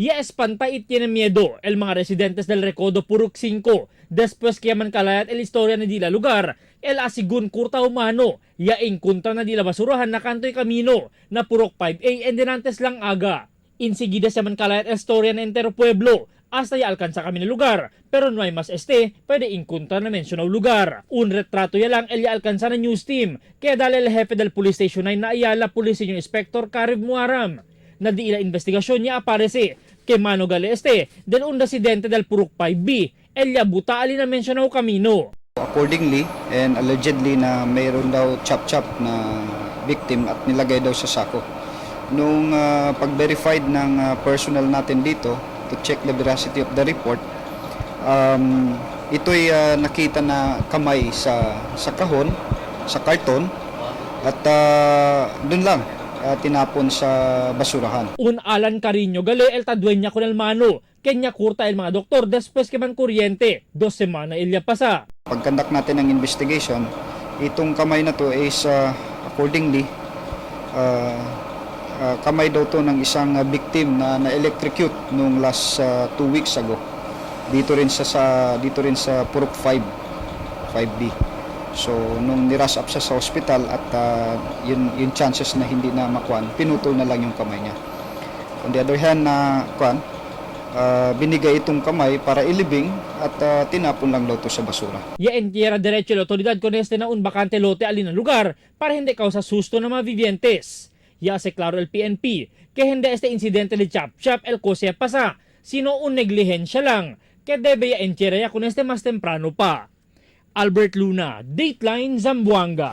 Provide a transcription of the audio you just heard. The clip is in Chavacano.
Ya espanta y tiene miedo el mga residentes del Recodo Purok 5 después que man kalayat el historia na dila lugar el asigun kurta humano ya encontra na dila basurahan na kanto'y kamino na Purok 5A en denantes lang aga. Insigida siya man kalayat el historia na entero pueblo hasta ya alcanza kami na lugar pero no hay mas este pwede inkuntra na mencionaw lugar. Un retrato ya lang el ya alcanza na news team kaya dali el jefe del police station 9 na Ayala Police Senior Inspector Karib Muaram na di ila investigasyon niya aparece kay Mano Gale este del un residente del Purok 5B el buta ali na mencionaw kamino. Accordingly and allegedly na mayroon daw chop-chop na victim at nilagay daw sa sako. Nung pag-verified ng personnel natin dito to check the veracity of the report, ito'y nakita na kamay sa kahon, sa karton, at doon lang tinapon sa basurahan. Un Alan Carino Gale el tadueña con el mano kenya kurta el mga doktor después que man kuryente 2 semana ilya pasa. Pagkandak natin ng investigation, itong kamay na to is accordingly kamay daw to ng isang victim na na-electrocute nung last 2 weeks ago. Dito rin sa Purok 5 5B. So nung ni-rush up siya sa hospital at yun chances na hindi na makuan, pinutol na lang yung kamay niya. On the other hand na kuan, binigay itong kamay para ilibing at tinapon lang daw to sa basura. Ya entiera derecho la autoridad con este na un bakante lote alin ang lugar para hindi causa susto ng mga vivientes. Ya se claro el PNP que hindi este incidente de chap chap el kose pasa, sino un neglihensya lang que debe ya entiera ya con este mas temprano pa. Albert Luna, Dateline Zamboanga.